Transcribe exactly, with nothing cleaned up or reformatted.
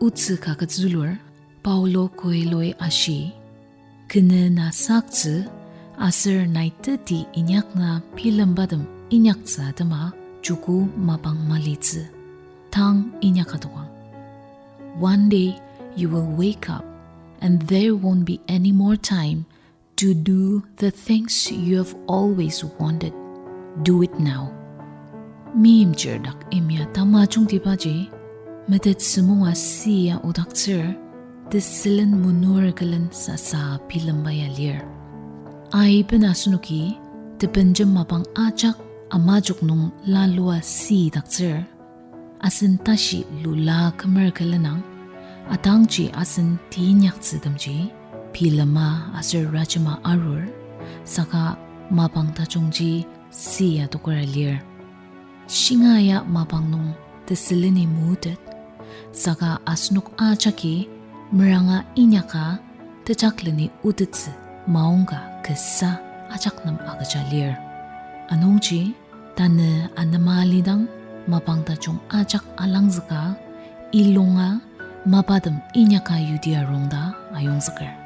Otsü kaket zülur Paulo Coelho-i ashi, kenü na saktsü aser nai teti inyakna bilembatem inyaktsü atema joko mapang malitsü, tang inyaka dokang. One day you will wake up and there won't be any more time to do the things you have always wanted. Do it now. Meimchir dak imya tamajungtibaji, metet sümunga sia odaktsür, tesülen munur külen sasa bilemba ya lir. Aiben asenoki tebenjem mapang ajak amajok nung lalua sidaktsür, asen tashi lula kümer külenang, atangji asen teinyaktsütemji bilema aser rajema arur, saka mapang tajungji sia dokera lir. Shinga ya mapang nung tesüleni mutet, saka asenok ajaki meranga inyaka tejakleni otettsü maongka kasa ajak nem agüja lir. Anungji tanü anema alidang mapang tajung ajak alangzüka, ilunga mapatem inyaka yudi arung ta ayongzüker.